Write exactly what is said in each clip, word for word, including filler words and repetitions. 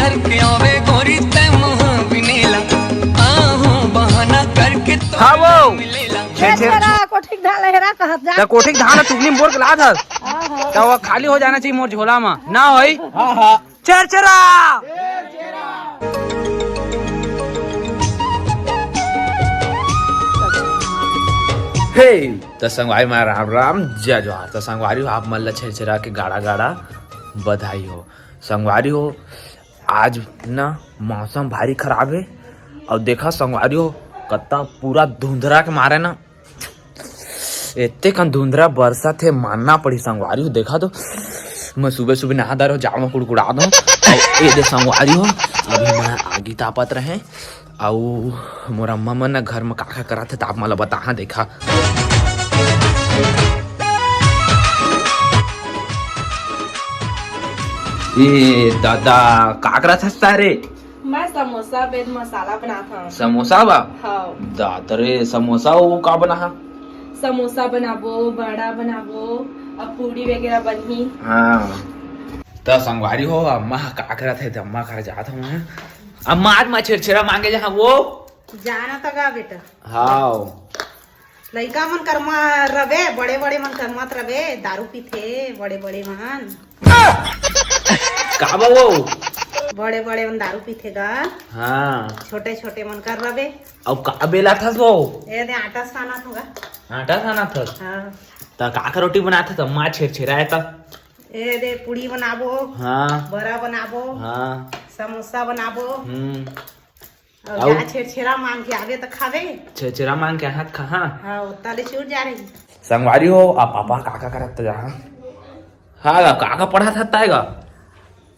करके आवे गोरी तै मुँह बिनेला, आहू बहाना करके तो हाँ वो। मिलेला। छेरछेरा कोठी के धान लहरा कहत जा। त कोठी के धान ला चुगनी म बोर के लात हस। हाँ, हाँ। त वो खाली हो जाना चाहिए मोर झोला म। ना होई? हाँ, हाँ। छेरछेरा। हे, त संगवारी मा राम राम, जय जोहार। त संगवारी हो, आप मन ला छेरछेरा के गाड़ा गाड़ा बधाई हो। संगवारी हो, आज ना मौसम भारी खराब हे। अउ देखा संगवारी हो, कत्ता पूरा धुंधरा के मारे ना, एते कन धुंधरा बरसत हे, मानना पड़ी संगवारी हो। देखा तो, मैं सुबह सुबह नहा धरे हो, जाड़ म कुड़कुड़ा दो। अउ ए दे संगवारी हो, अभी मैं आगी तापत रहे, अउ मोर अम्मा मन ना घर म का का करत हे, त आप मन ला बताहा। देखा, ए दादा, का करत हस तारे? मैं समोसा बेद मसाला बनात हंव। समोसा बा? हव। दादा रे, समोसा वो का बनाहा? समोसा बनाबो, बड़ा बनाबो, अब पूड़ी वगैरह बनही। हाँ। त संगवारी हो, अम्मा ह का करत हे, त अम्मा घर जात हंव मैं। अम्मा, आज मैं छेरछेरा मांगे जाहा वो। जाना त गा बेटा। हाव। लइका मन करमा रबे, बड़े बड़े मन करमत रबे, दारू पीथे बड़े बड़े मन। का बा वो? बड़े बड़े मन दारू पीथे गा। हाँ। छोटे छोटे मन कर रबे। अउ का बेलात हस वो? ए दे आटा सानत होगा। आटा सानत हस? हाँ। त का का रोटी बनात हस? अम्मा छेरछेरा हे त। ए दे पूड़ी बनाबो। हाँ। बड़ा बनाबो। हाँ। समोसा बनाबो। हम्म। अउ अउ? जा छेरछेरा मांग के आबे त खाबे। छेरछेरा मांग के हाथ खा, हाँ। हाँ, ओत्ता ले छूट जा रही। संगवारी हो, अब पापा का का करत जाहा? हाँ गा, का का पढ़त हस ताय गा?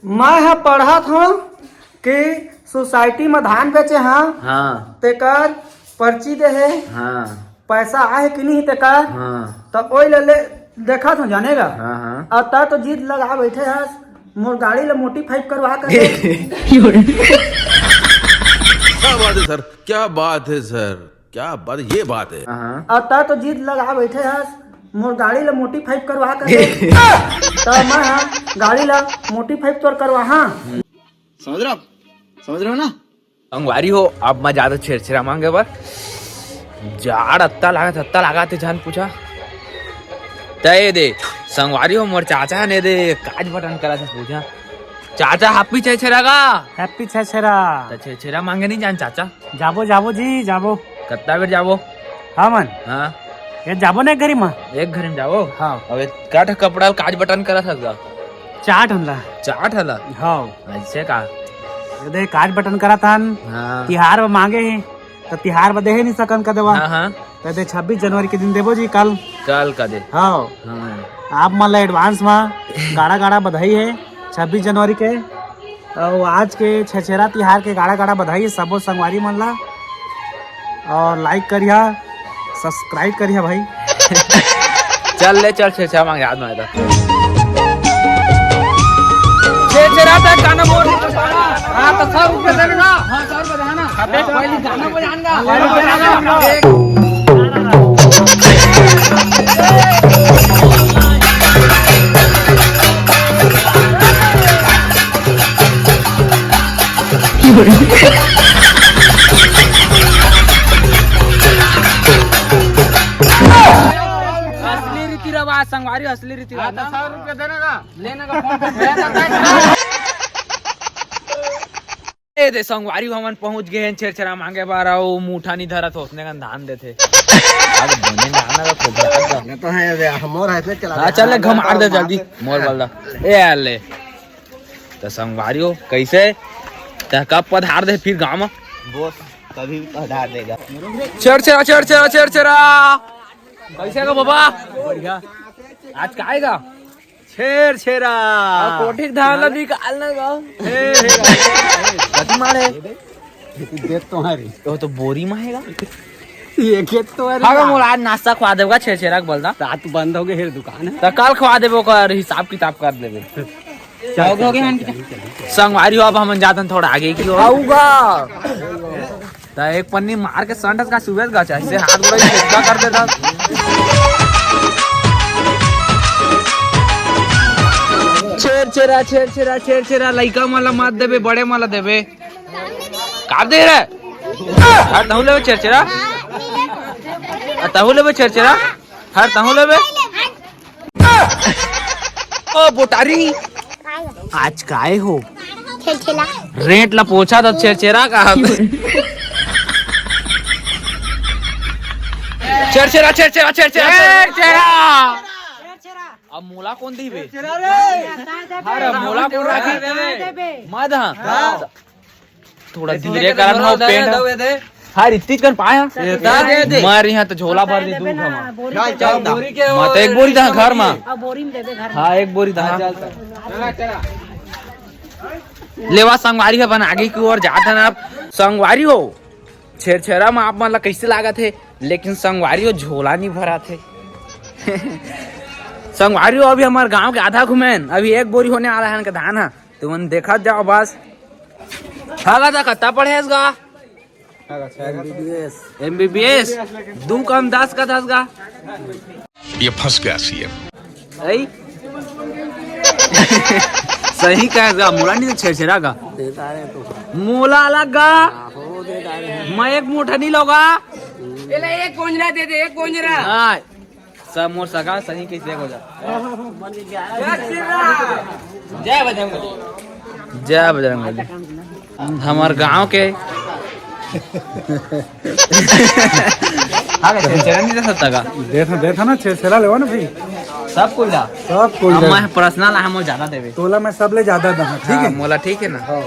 मैं ह पढ़त हंव कि सोसाइटी म धान बेचे हंव, हाँ। तेकर पर्ची दे हे। हाँ। पैसा आहे कि नहीं तेकर? हाँ। त ओई ले, ले देखत हंव जाने गा। हाँ, हाँ। अउ तैं तो जिद लगा बैठे हस, मोर गाड़ी ला मोटिफाई करवा कर दे। क्या बात है सर, क्या बात है सर, क्या बात, ये बात है। हाँ, हाँ। अउ तैं तो जिद लगा बैठे हस, मोर गाड़ी ला मोटिफाई करवा कर दे। त मैं ह गाड़ी ला मोटिफाई तोर करवाहा। समझ रहे हो आप? समझ रहे हो ना? संगवारी हो, अब मैं जात हंव छेरछेरा मांगे बर। जाड़ अत्ता लागत, अत्ता लागत हे, जान पूछा। त ए दे, संगवारी हो, मोर चाचा हे ने दे, काज बटन करत हे पूछा। चाचा, happy छेरछेरा गा? Happy छेरछेरा। त छेरछेरा मांगे नहीं जान चाचा? जाबो, जाबो जी, जाबो। कत्ता बेर जाबो? हमन? हाँ। ए जाबो ना एक घरी म। एक घरी म जाबो? हाँ। अब एतका ठा कपड़ा ल काज बटन करत हस गा? चार ठन ला। चार ठा ला? हाँ। अइसे का? ए दे काज बटन करत हन। हाँ। तिहार बर मांगे हे, त तिहार बर देहे नहीं सकन का देवा। हाँ, हाँ। त दे छब्बीस जनवरी के दिन देबो जी, कल। कल का दे। हाँ। हाँ। आप मन ला advance म गाड़ा गाड़ा बधाई हे छब्बीस जनवरी के। अउ आज के छेरछेरा तिहार के गाड़ा गाड़ा बधाई हे सबो संगवारी मन ला। अउ like करिहा, subscribe करिहा भाई। चल ले, चल छेरछेरा मांगे, याद में आया था। छेरछेरा त गाना बोल। हाँ, तो सौ रुपये देना। हाँ, सौ रुपये देना। अबे, पहले गाना बजाना। असली रीति रिवाज संगवारी, असली रीति रिवाज। हाँ, तो सौ रुपये देना का। लेना का फोन पे। ए दे संगवारी, हमन पहुंच गए हैं छेरछेरा मांगे बर, अउ मुठा नहीं धरत हो, उसने कन धान देथे। अब बने धान का खूब धान का। ये तो है, ये हमर है, इसने चला हाँ, दे। चल ले, हाँ, घमार दे हाँ, जल्दी, हाँ। मोर बल्ला। ए, आ ले। त संगवारी हो, कैसे? त कब पधार दे फिर गांव में? बोस, कभी पधार देगा। छेरछेरा, छेरछेरा, छेरछेरा। कैसे का बाबा? बढ़िया। आज का आएगा? छेरछेरा। आ, कोठी के धान ला निकालना गा। ए, हे, गति मारे। देख तुम्हारी। तो, तो बोरी में हेगा। ये खेत तो है हाँ, रे। मोला आज नाश्ता खवा देगा छेरछेरा के बलदा। रात बंद हो गए, हेर दुकान है। त कल खवा देबो, ओकर हिसाब किताब कर लेबे। चल, हो गया, हो गया, चल, आंटी। चल, चल, चल। संगवारी हो, अब हमन जाथन थोड़ा आगे की ओर। आऊगा। त एक पन्नी मार के संडस का सुबह का चाहे से हाथ गोड़ सीधा कर देता। छे छेरछेरा, छेरछेरा, छेरछेरा, लइका मन ला मत देबे, बड़े मन ला देबे। का दे रे? हर तहूँ लेबे छेरछेरा? आ, तहूँ लेबे छेरछेरा? हर तहूँ लेबे? ओ बोटारी, आज काय हो? छेरछेरा। रेंट ला पोछा त छेरछेरा का? छेरछेरा, छेरछेरा, छेरछेरा, छेरछेरा। अब मोला कोन दिबे? अरे मोला कोन राखी? मैं दहा। थोड़ा धीरे करन हो, पेंट। हाँ, इतनी कन पाया। मार यहाँ तो झोला भर दी दूध हमा। मैं तो एक बोरी दहा घर मा। हाँ, एक बोरी दहा। लेवा संगवारी हो, अपन आगे की ओर जात हन। अब संगवारी हो, छेरछेरा में आप मन ला कैसे लागत हे, लेकिन संगवारी हो, झोला नहीं भरात हे। संगवारी हो, अभी हमार गांव के आधा घूमेन, अभी एक बोरी होने वाला है इनका धान है, तुमन देखत जाओ बस। हाँ गा, कत्ता पढ़े हस गा? एमबीबीएस। एमबीबीएस। दू कम दस का दस गा। ये फंस गया सीएम। ऐ? सही कहे गा, मोला नहीं छेरछेरा गा। मोला अलग गा। मैं एक मुठा नहीं लोगा। एला एक गोंजरा दे दे, एक गोंजरा। हाँ। सब मोर सगा सही कइसे हो जा। जय बजरंग बली। जय बजरंग बली। हमार गांव के। हाँ, छेरछेरा नहीं दे सकता का? देखा, देखा ना, छेरछेरा लेवा ना भाई। सब कुछ ला। सब कुछ अब ला। मैं पर्सनल है, मोला ज्यादा देवे। तोला मैं सब ले ज्यादा दहा, ठीक हाँ, है? मोला ठीक है ना? हाँ।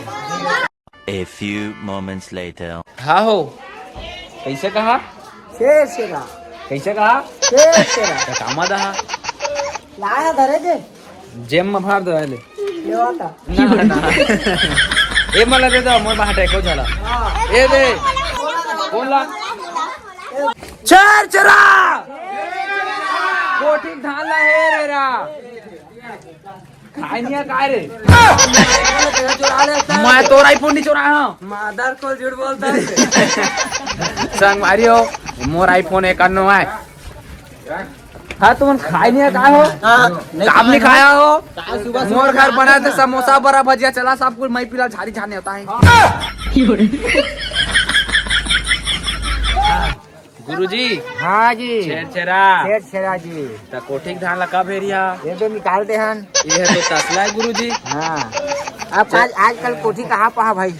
A few moments later. हाँ हो, कैसे कहा? छेरछेरा। कैसे कहा? छेरछेरा। तो कामा दहा? लाया धरे दे। जेब में भर दो, ले। लेवा था। ना, ना। ए मला दे दो, मोर बाहर टेको झाला। हाँ। ए दे। बोला। छेरछेरा। कोठी धान ला हे रे रा। खाय नहीं है काय रे? मैं तोर iPhone नहीं चोराय हंव। मादर को झूठ बोलता है। संगवारी हो, मोर iPhone इक्यानवे है। हाँ, तुमन खाय नहीं है काय हो? हाँ, नहीं काम नहीं खाया हो? मोर घर बना थे समोसा, बरा, भजिया, चला सब कुछ मैं पिला झारी झाने होता है। गुरुजी। हाँ जी। छेरछेरा। छेरछेरा जी। त कोठी के धान ला कब हेरिया? ये तो निकाल दे हन। ये है तो तसला है गुरुजी। हाँ। अब आज, आजकल कोठी कहाँ पहा भाई?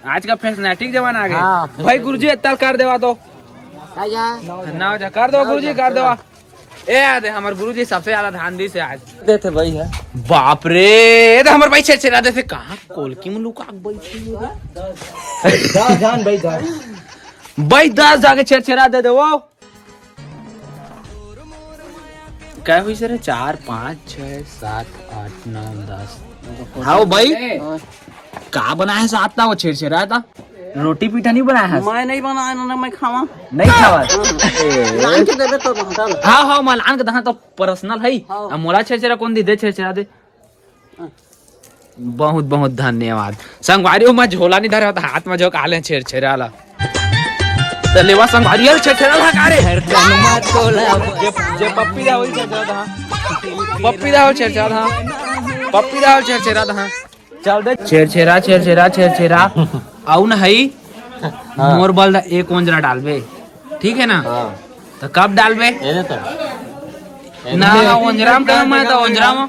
आज का फैसनेटिक जमाना आ गया। हाँ। भाई गुरुजी, इतना कर देवा तो। क्या जा? ना हो जा, कर दो गुरुजी, कर देवा। ए, आ दे, हमार गुरुजी सबसे ज्यादा धान दी से आज। देते भाई है। बाप रे, ए तो हमार भाई छेरछेरा देते कहाँ? कोलकी में लुका के बैठी है। जा, जान भाई, जा। भाई दस जाके छेरछेरा दे दे वो। क्या हुई सर? चार, पाँच, छः, सात, आठ, नौ, दस। हाँ भाई, का बनाया है साथ ना वो छेरछेरा था? रोटी पीठा नहीं बनाया है? मैं नहीं बनाया ना, ना मैं खावा। नहीं खावा? हाँ। ए। लान के देबे तो हटा लो। हाँ, हाँ, मैं लान के दहा तो पर्सनल है। हाँ। अब मोला छेरछेरा कौन दी दे छेरछेरा दे? बहुत बहुत धन्यवाद। संगवारी हो, मैं झोला नहीं धरे, तो हाथ में जो काले छेरछेरा ला। तो लेवा संगवारी, ये छेरछेरा ला का रे? जे, जे पप्पी दा वही छेरछेरा दा। पप्पी दा हो छेरछेरा दा। पप्पी दा हो छेरछेरा दा। चल दे। छेरछेरा, छेरछेरा, छेरछेरा। आऊ न हई। हाँ। मोर बल दा एक ओंजरा डालबे। ठीक है ना? हाँ। तो कब डालबे? ये तो। ना, ना, ओंजरा में तो मैं तो ओंजरा में।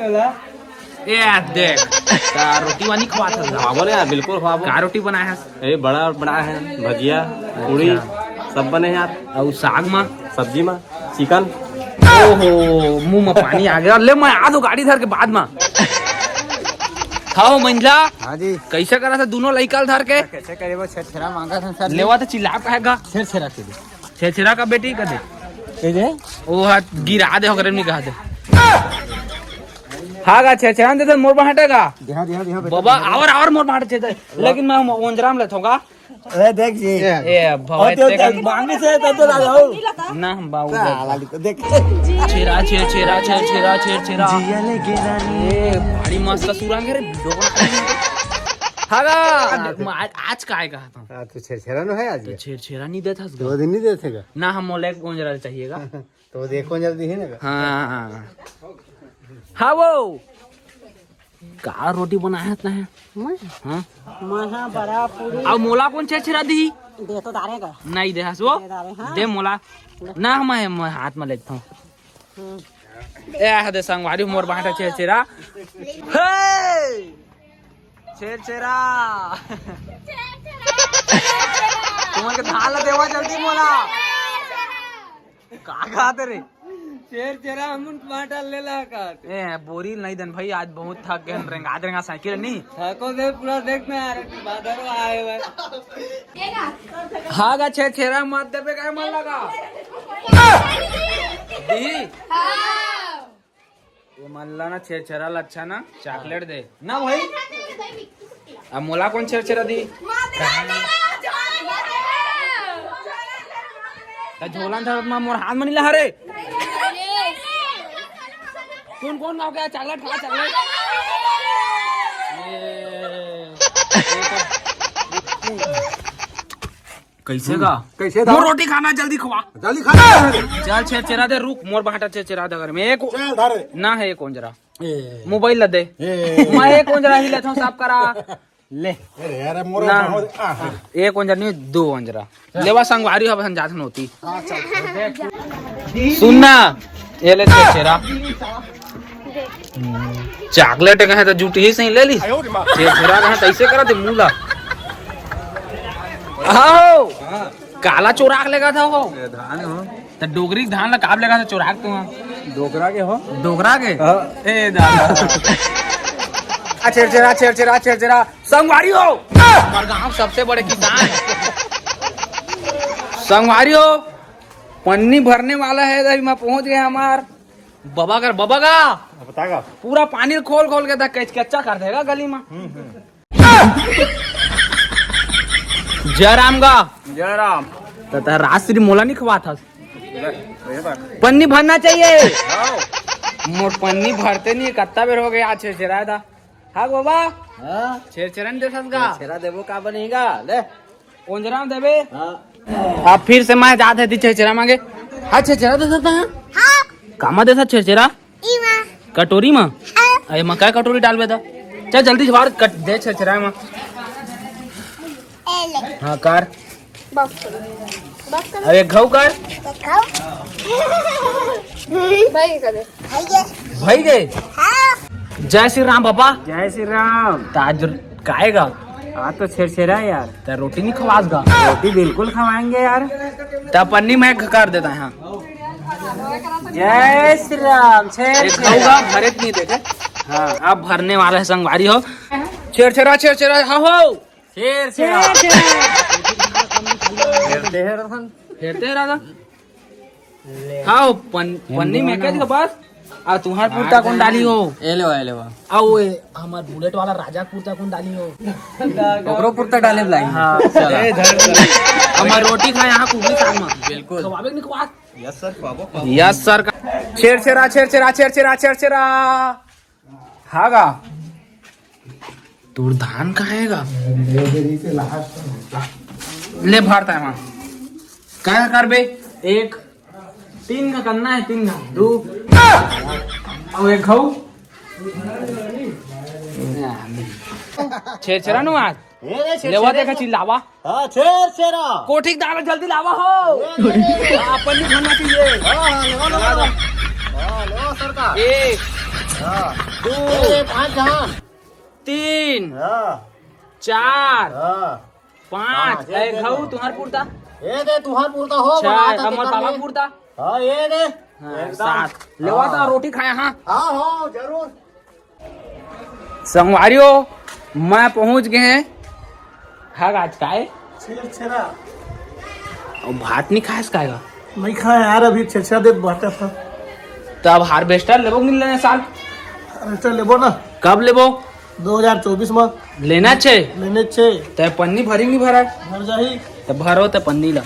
ए यार देख, का रोटी वानी खवात हस? खवाबो ना यार, बिल्कुल खवाबो। का रोटी बनाया है? ए, बड़ा बड़ा है, भजिया, पूरी, अच्छा। सब बने हैं यार। और साग मा? सब्जी मा, चिकन। ओहो, मुंह में पानी आ गया। ले, मैं आ दो गाड़ी धर के बाद में। खाओ मंझला। हाँ जी। कैसे करा था दोनों लइका ल धर के? कैसे करे वो छेरछेरा मांगा था सर? लेवा तो चिल्ला पाएगा। छेरछेरा के दे। छेरछेरा का बेटी का दे। के दे? वो हाथ गिरा दे, ओकरे में गिरा दे। हाँ गा, छेरछेरा दे दे, मोर बाहटे का। देहा, देहा, देहा, बेटा, बाबा, देहा। आवर, आवर मोर बाहटे छेरछेरा। लेकिन मैं ओंजराम लेथों का। अरे देख जी। ए, भवा, और तो इतने देख, का मांगे से तो, तो ला लो। ना, हम बाबू का देख। वाली को देख। छेरा, छेर, छेरा, छेर, छेरा, छेर, छेरा। जिया ले गेला रे। ए, बड़ी मस्त सुरंग है रे, वीडियो बना। हाँ गा। आज, आज का आएगा? हाँ, तो छेरछेरा नो है आज तो के। छेरछेरा नहीं देता दो दिन नहीं देते का? ना, हम मोला एक ओंजरा चाहिएगा। तो देखो जल्दी है ना। हाँ, हाँ, हाँ। हाँ, वो। का रोटी बनाए हस तैं? मैं? हाँ। मैं हाँ, बड़ा पूरी। अउ मोला कोन छेरछेरा दिही? दे तो डारे का। नहीं दे हस वो। दे डारे, हाँ। दे मोला। ना, मैं, मैं हाथ में लेता हूँ। हम्म। ए, आ दे संगवारी, मोर बांटा छेरछेरा। हे! छेरछेरा। तुमन के धान ला देवा जल्दी मोला। का खात रे? छेरछेरा हमन बांटा लेला का? ए, बोरी नहीं दन भाई, आज बहुत थक गए, रेंगात रेंगात साइकिल नहीं। थको दे पूरा, देख ना यार, बादर आए हुए। हाँ गा, छेरछेरा मत देबे, काय मन लगा? दी? हाँ। ये मन ला ना छेरछेरा ला अच्छा ना, चॉकलेट दे। ना भाई? अब मोला कोन छेरछेरा दी? त झोला धरत मा मोर हाथ म नी लहा रे। कोन कोन गाँव के चॉकलेट खा, चॉकलेट? ये, ये तो कैसे का? कैसे था? मोर रोटी खाना, जल्दी खवा। जल्दी खा। चल छेरछेरा दे, रुक, मोर बांटा छेरछेरा दे घर में। एक चल धर। ना है एक ओंजरा। ए। मोबाइल ला दे। ए। मैं एक ओंजरा ही लेथों, साफ करा। ले। अरे यार, मोर ना। बहुत, आ, हाँ। एक ओंजरा नहीं, दो ओंजरा। लेवा संगवारी, अब हम जात नोती। हाँ, चल। सुन ना, ये ले छेरछेरा। चॉकलेट कहे तो जूठ ही सही ले ली। छेरछेरा कहे तो ऐसे करा थे मुंह ला। आओ। हाँ। काला चोराक लेगा था वो। ये धान हो। त डोकरी के धान ला काब लेगा था चोराक तू? डोकरा के हो? डोकरा के? हाँ। ए दादा। आ छेरछेरा, छेरछेरा, छेरछेरा। संगवारी हो। हमारे गांव सबसे बड़े किसान। संगवारी हो। पन्नी भरने वाला है, अभी मैं पहुंच गया हमार बबा का, बबा का। बता का। पूरा पानी खोल खोल के तक कच-, कच्चा कर देगा गली में। हम्म, हम्म। जय राम गा। जय राम। त, त राजश्री मोला नहीं खवात हस। ले, ये बात। पन्नी भरना चाहिए। आओ। मोर पन्नी भरते नहीं, कत्ता बेर हो गया आज छेरछेरा था। हाँ बाबा। हाँ। छेरछेरा नहीं दे सकस गा। छेरछेरा देबो का बनेगा? ले। ओंजरा में देबे? हाँ। अब फिर से मैं जात हे ती छेरछेरा मांगे। हाँ, छेरछेरा दे सकता है? हाँ। कामा दे सकता छेरछेरा? इमा। कटोरी मा? हाँ। अरे, मैं काय कटोरी डालबे था? चल, जल्दी से बाहर कट दे छेरछेरा मा। ए ले। हाँ, कर। बस करो। बस करो। अरे, घऊ कर। घऊ। भाई करे। भई गे? हाँ। जय श्री राम बाबा। जय श्री राम। त आज काय गा? आज तो छेरछेरा है यार। त रोटी नहीं खवास गा? रोटी बिल्कुल खवाएंगे यार। त पन्नी मैं कर देता है, हाँ। जय श्री राम। छेर एक छेरा। घऊ गा भरे नहीं देखे। हाँ। अब भरने वाला है संगवारी हो। छेरछेरा, छेरछेरा, हाँ हो। छेरछेरा। छेरछेरा। हेरते हैं रतन। हेरते हैं राजा। हाँ, पन-, पन्नी में क्या दिखा बस? आ, तुम्हार पुरता कौन डाली हो? ए लेवा, ए लेवा। आ, वो ए, हमार बुलेट वाला राजा पुरता कौन डाली हो? ओकरो पुरता डाले लाई। हाँ। चला। ए, धर, धर। हमार रोटी खाए यहाँ कुबली साग में। बिल्कुल। खवाबे नहीं खवा? यस सर, खवाबो, खवाबो। यस सर का। छेरछेरा, छेरछेरा, छेरछेरा, छेरछेरा। हाँ गा। तोर धान कहाँ है गा? ले भारत है वहाँ। काय करबे? एक, तीन का करना है, तीन का, दो। अउ एक घऊ। छेरछेरा नु आज। ए रे, छेरछेरा लेवा देखा नु। चिल्लावा। हाँ, छेरछेरा। कोठी के दाना जल्दी लावा हो। ए, ए, ए। हाँ, अपन नहीं खाना चाहिए। हाँ, हाँ, लेवा, लेवा, लेवा। हाँ, लेवा सरकार। एक, हाँ। दो, ए, पाँच धान। तीन, हाँ। चार, हाँ। पाँच, हाँ, ए, ए, घऊ, ए। तुम्हार पुरता। ए दे, तुम्हार पुरता हो, छह, बनाता हमर कितना बाबा में? पुरता। हाँ, ए दे। हाँ, एकदम। सात। लेवा हाँ। तो रोटी खाए, हाँ। हाँ, हाँ, जरूर। संगवारी हो, मैं पहुंच गए हैं। हाँ, आज का है? छेरछेरा। अउ भात नहीं खाएस का गा? नहीं खाए यार, अभी छेरछेरा देत बाटा था। तब हार्वेस्टर लेबो कि नहीं लेने साल? हार्वेस्टर लेबो ना। कब लेबो? दो हज़ार चउबीस में। लेना छे? लेने छे। ते पन्नी भरी नहीं भरा? भर जाही। तो भरो ते पन्नी ला।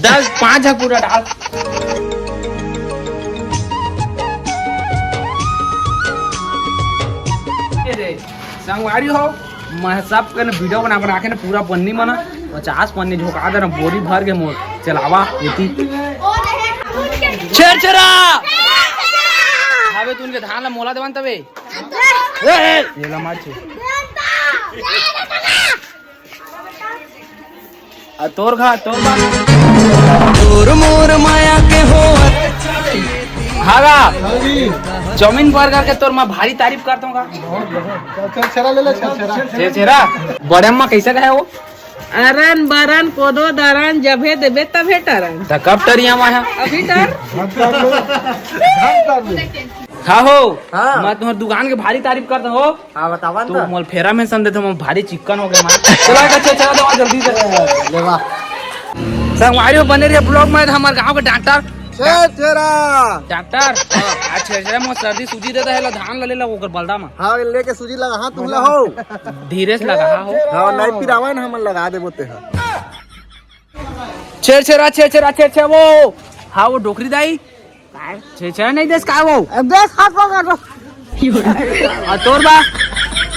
दस, पाँच झा पूरा डाल। ए रे, संगवारी हो, मैं सब कन वीडियो बना बना के ना पूरा पन्नी मना पचास पन्नी झोंका देना, बोरी भर के मोर चलावा एती। छेरछेरा। अबे तू उनके धान ला मोला देवन तबे। ये ला मार छे। आ, तोर खा, तोर बा। तोर मोर माया के हो। खागा। चाउमीन बर्गर के तोर मैं भारी तारीफ करता हूँ का। चल, चल, छेरा ले ले, चल, छेरा। छेरा। बड़े अम्मा कैसे कहे वो? अरन बरन कोदो दरन, जभे देबे तभे टरन। त कब टरिया वहाँ? अभी टर। हाँ हो। हाँ। मैं तुम्हारे दुकान के भारी तारीफ करता हूँ। हाँ, बतावा तू ना। मोल फेरा में सन देते, मैं भारी चिकन हो गया मार। चला के छेरा दे जल्दी से। ले वाह। संगवारी हो, बने रहिए ब्लॉग में। हमारे गांव के डॉक्टर। छेरा। डॉक्टर। हाँ। आज छेरा में सर्दी सूजी देता है, ला धान ला ले ला ओकर बलदा में। हाँ, लेके सूजी लगा, हाँ, तुम ला हो। धीरे से लगा हो। हाँ, नहीं पिरावा ना, हमन लगा दे बोते हैं। छेरछेरा, छेरछेरा, छेरछेरा वो। हाँ, वो डोकरी दाई। छेरछेरा नहीं देस का वो? अब देस हाथ पकड़ लो। आ तोर बा?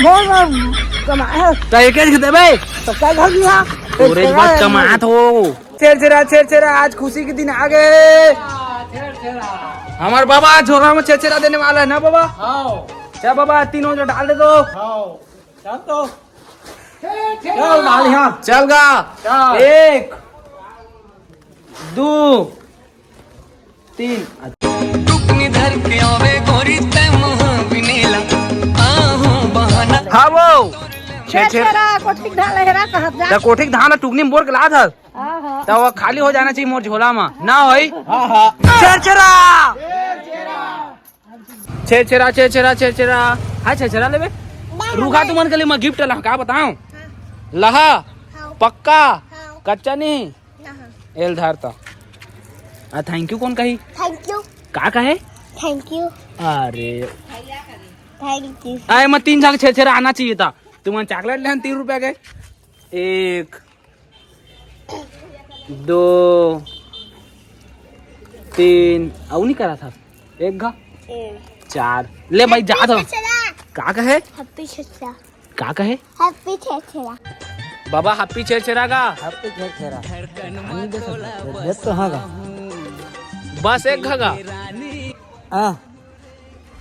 मोर बा, कमाए। तो एक एक देबे? तो क्या घर लिया? तोरे एक बात है। कमात हो। छेरछेरा, छेरछेरा, आज खुशी के दिन आ गए। हमार बाबा झोला में छेरछेरा देने वाला है ना बाबा? हाँ। चल बाबा, तीनों जो डाल दे दो। हाँ। चल तो। चल, डाल यहाँ। चल गा। चल। एक, दो, तीन। टुकनी धर के आवे गोरी तै मुँह बिनेला, आहू बहाना। हाँ वो। छेर, छेर। छेरा, कोठिक धान लहरा कहत जा। त कोठिक धान टुकनी में बोर के लात हस। हाँ, हाँ। त वो खाली हो जाना चाहिए मोर झोला में। ना होई? हाँ, हाँ। छेर छेरा। छेरछेरा, छेरछेरा, छेरछेरा। हाँ, छेरछेरा लेबे? नहीं, रुका, नहीं। तुमन के लिए मैं गिफ्ट ला, का बताऊं? हाँ। लहा, हाँ। पक्का, हाँ। कच्चा नहीं। हाँ। एल धार ता। आ, thank you कौन कही? Thank you। का कहे? Thank you। अरे। Thank you। आए, मैं तीन झाग छेरछेरा आना चाहिए था। तुमन चॉकलेट लेहन तीन रुपया के। एक, दो, तीन, अउ नहीं करा था। एक घा। ए। चार। ले भाई, जा तो। छेरछेरा। का कहे? Happy छेरछेरा। का कहे? Happy छेरछेरा। बाबा, happy छेरछेरा का? Happy छेरछेरा। दे तो हाँ गा। बस एक घा गा। हाँ।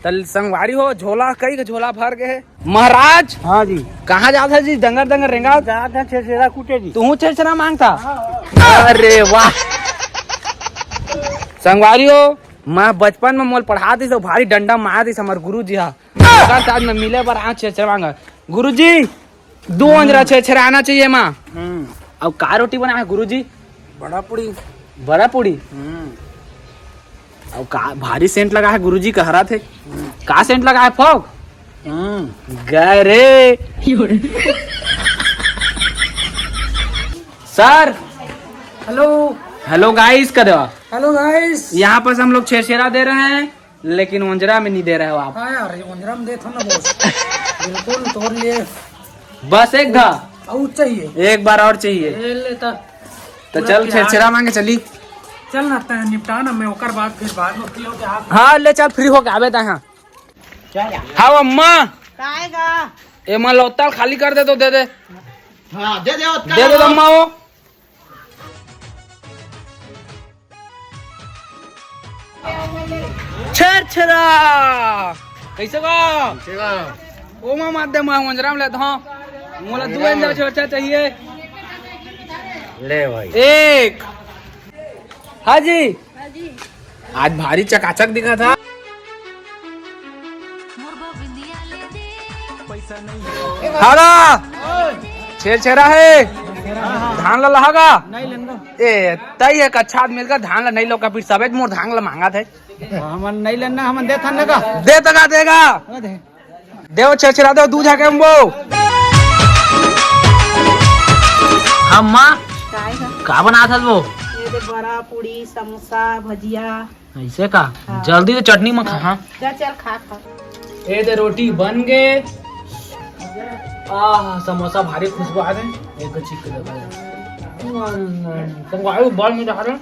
तल संगवारी हो, झोला, कई के झोला भर गए। महाराज। हाँ जी। कहाँ जात है जी? दंगर दंगर रेंगा। जात है छेरछेरा कूटे जी। तू छेरछेरा मांगता? हाँ, हाँ। अरे वाह। संगवारी हो, मैं बचपन में मोल पढ़ा दिस, भारी डंडा मार दिस हमर गुरु जी हा। ओकर साथ में मिले बर आज छेरछेरा मांगा। गुरु जी, दो अंजरा छेरछेरा आना चाहिए माँ। हम्म। अब का रोटी बना है गुरु जी? बड़ा पूड़ी। बड़ा पूड़ी? हम्म। अब का भारी सेंट लगा है गुरु जी, कहरा थे। हम्म। का सेंट लगा है? फॉग? हम्म। गए रे। सर। हेलो। हेलो गाइस, कर देवा। हेलो गाइस। यहाँ पर हम लोग छेरछेरा दे रहे हैं। लेकिन ओंजरा में नहीं दे रहे हो आप। हाँ यार, ये ओंजरा में देत हो ना बॉस। बिल्कुल तोर लिए। बस एक घा। और चाहिए। एक बार और चाहिए। ले लेता। तो पूरा चल, प्यार। छेरछेरा मांगे चली। चल ना, तै निपटा ना, मैं ओकर बाद फिर बाद में फ्री होके आप। हाँ, ले चल, फ्री होके आवे ता। हाँ। क्या यार? हाँ, अम्मा। काएगा? ए, माँ, लोताल खाली कर दे तो दे दे। हाँ, दे दे, ओतका दे दे, दे। अम्मा, वो। छेरछेरा। कैसे बा? कैसे बा? ओ मामा दे, मैं ओंजरा में लेता हूँ। मोला दू अंजरा छेरछेरा चाहिए। ले भाई। एक। हाँ जी। हाँ जी। आज भारी चकाचक दिखा था। हारा। छेरछेरा है। धान ला लहागा। नहीं लेंगा। ए, तई एक अच्छा आदमी मिलकर धान ला नहीं लोका, फिर सबेज मोर धान ला मांगा थे। हमन नहीं लेना, हमन दे थन का। दे तका देगा। अरे। देव छेरछेरा देव, दू झाके अम्बो। अम्मा, काय का? का बनात हस वो? ये दे बड़ा, पूड़ी, समोसा, भजिया। ऐसे का? हाँ। जल्दी से चटनी में खा। हाँ। चल, चल, खा, खा। ए दे रोटी बन गे। आह, समोसा भारी खुशबू आ रहे। एक चिक दे भाई। संगवारी बड़ मजा आ रहा।